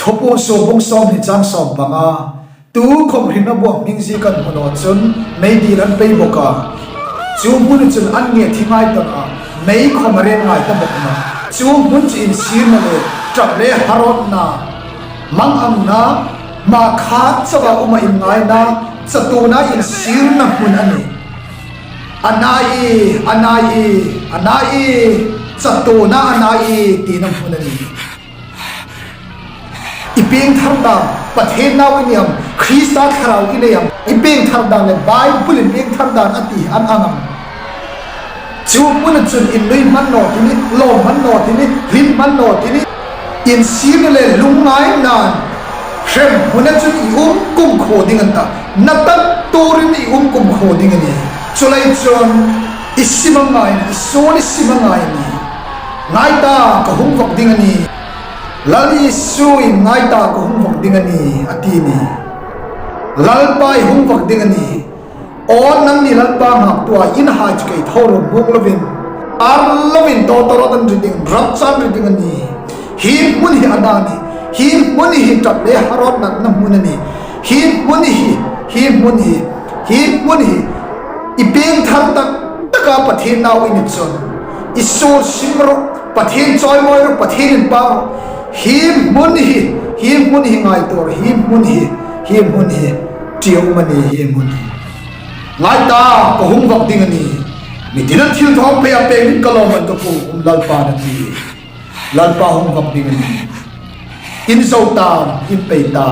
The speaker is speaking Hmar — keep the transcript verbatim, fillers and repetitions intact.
Thupuong sawm bung sawmhni chang sawm panga, tukhom hringna buah hming zie kan hmu naw chun mei dil an pei bawk a. Chu hmuna chun an nge thi ngai ta a, mei khom a rem ngai ta bawk a. Chu hmun chu insirna le ṭap le harâwtna, manganna, hmakhat chauha uma inngaina, chatuona insirna hmun a nih. A nai, a nai, a nai, chatuona a nai tina hmun a nih. I piengthar dan, Pathien nau i ni am, Krista thlarau i nei am, i piengthar dan le Bible-in piengthar dan a ti an ang am? Chu hmuna chun innui hman naw ti ni, lawm hman naw ti ni, hlim hman naw ti ni. Insirna le lungngaina'n hremhmuna chun i um kumkhuo ding a ni ta. Na tak tuorin i um kumkhuo ding a nih. Chuleiin chun i sim a ngai, i suol i sim a ngai a nih. Ngai ta, ka hung vak ding a nih. Lal Isu'n ngai ta, ka hung vak ding a nih, a ti a nih. Lalpa i hung vak ding a nih. Aw nangni Lalpa nghaktuhai, in hai chu kei tho ro hmang lovin, ar lovin tawtawrawt an ri ding, rapchang ri ding a nih. Hi hmun hi a na a nih. Hi hmun hi ṭap le harâwtna hmun a nih. Hi hmun hi, hi hmun hi, hi hmun hi i piengthar tak taka Pathien nau i ni chun, i suol sim ro, Pathien chawimawi ro, Pathien inpâk ro. Hi hmun hi, hi hmun hi ngaituo ro, hi hmun hi, hi hmun hi ṭium a nih, hi hmun hi. Ngai ta, ka hung vak ding a nih. Mi tina thil thaw pei a pei min ka lawm an ka pu um Lalpa na ti. Lalpa hung vak ding a nih. In zo ta, in pei ta.